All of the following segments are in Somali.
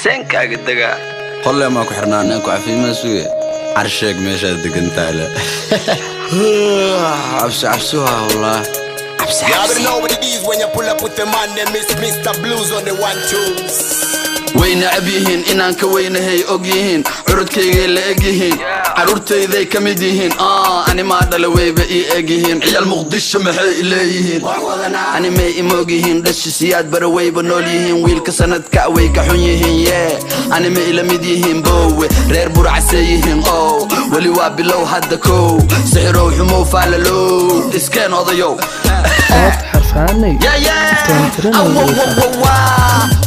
Seenkaaga degaa qolle maa ku xirnaa naan ku cafiimaa suge carsheeg meeshaad degan tahay le. Cabsi cabsi waa wallah, cabsi. You already Cabsi. know what it is when you pull up with the man, them Miss Mr. Blues on the one twos. Way necab yihiin inaan ka weynahay, og yihiin curudkaygay la eg yihiin, carruurtayday ka mid yihiin. Animaa dhala wayba ii eg yihiin. Ciyaal Muqdisho maxay i leeyihiin? Animay imoog yihiin? Dhashi Siyaad Bara wayba nool yihiin. Wiilka sanadka way ka xun yihiin. Yee, anima ila mid yihiin? Boowe reer Burcasee yihiin? Ow, weli waa bilow hadda kow. Sixirow xumow faalalow iskeen odayow. Cod xarfaanay.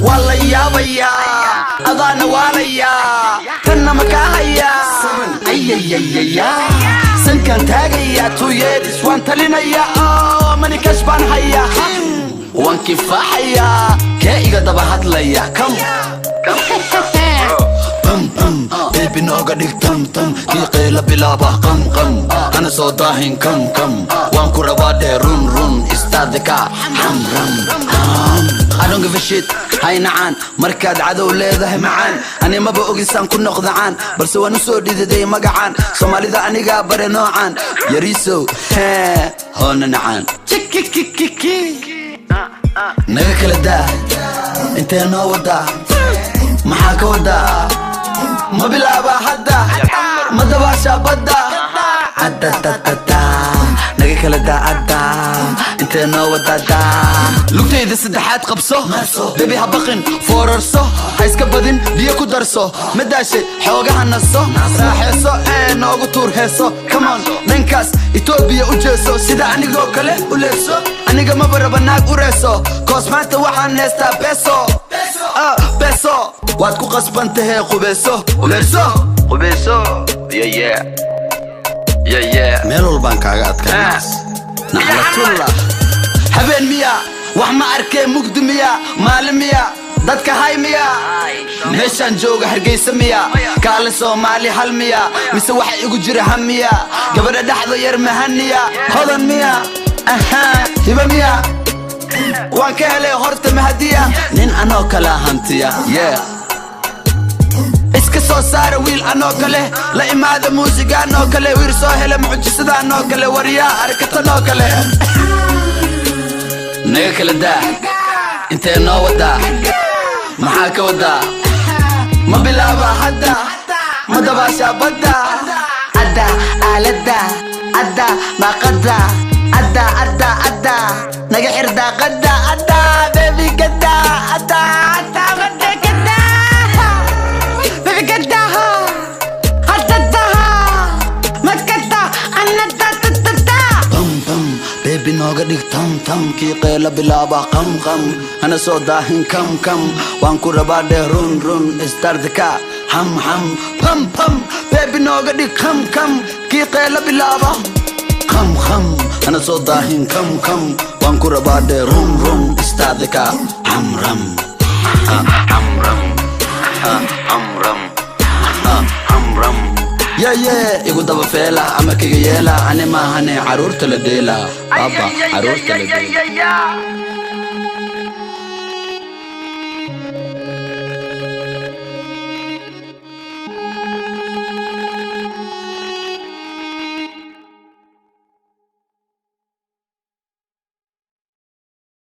Waa la yaabayaa, adaana waalayaa, tanna makaa hayaa. Ayayayaya, sankaan taagayaa, 2 years waan talinayaa, money cash baan hayaa, waan kifaaxayaa. Kee iga daba hadlaya? Kam bam bam, baby, nooga dhig tam tam. Kii qayla bilaaba qam qam, hana soo daahin. Kam kam, waan ku rabaa dhee run run. Istaadika xam ram ham. I don't give a shit, hay nacaan markaad cadow leedahay macaan. Ani maba ogisaan ku noqdacaan, balse waan u soo dhididay magacaan. Soomaalida anigaa bare noocaan. Yariisow hee hoona nacaan. Chikikikiki, naga kala daa. Intee noo wadaa? Maxaa ka wadaa? Ma bilaabaa hadda? Ma dabaashaa badda? Adadadada, naga kala daa. Adda intee noo wadadaa? Lugtayda saddexaad qabso, baby, ha baqin, foorarso, ha iska badin, biyo ku darso. Ma daashay? Xoogaha naso, raaxeeso ee noogu tuur heeso. Come on, dhankaas Itoobiya u jeeso, sida anigoo kale u leebso. Aniga maba raba naag u reeso, koos maanta waxaan heestaa beso. Ah, beso waad ku qasban tahee, qubayso, qubayso, qubayso. Yeah, yeah. Yeah, yeah. Meel walbaan kaaga adkaanays. Naxlatullah, habeen miya? Wax ma arkee? Mugdi miya? Maalin miya? Dadka hay miya? Meeshaan jooga Hargeysa miya? Kaale, Soomaali hal miya mise waxa igu jira ham miya? Gabadha dhexda yar mahaniya? Hodan miya? Ahaa, hiba miya? Waan ka helay horta mahadiya. Nin anoo kala hantiya, yeah, iska soo saara. Wiil anoo kale la imaada, muusigaanoo kale, wiil soo hele mucjisadaanoo kale, waryaa arkatanoo kale. Naga kala daa. Intee noo wadaa? Maxaa ka wadaa? Ma bilaabaa hadda? Ma dabaashaa badda? Adda aaladda, adda maaqadda, adda adda adda, naga xir daaqadda. Adda baby gada, adda adda badda gada, baby gada, hadda makada anada tata. Bam bam, baby, nooga dhig tam tam. Kii qeela bilaaba qam qam, hana soo daahin. Kam kam, waan ku rabaa dheh run run. Istardika ham ham. Pam pam, baby, nooga dhig kam kam. Kii qeela bilaaba qam qam, hana soo daahin. Kam kam, waan ku rabaa dheh run run. Istardika ham ram ham ram ham ram ham ram. Yeah, igu daba feela ama kaga yeela. Ani maahane, caruurta la dheela, baaba, caruurta la dheela.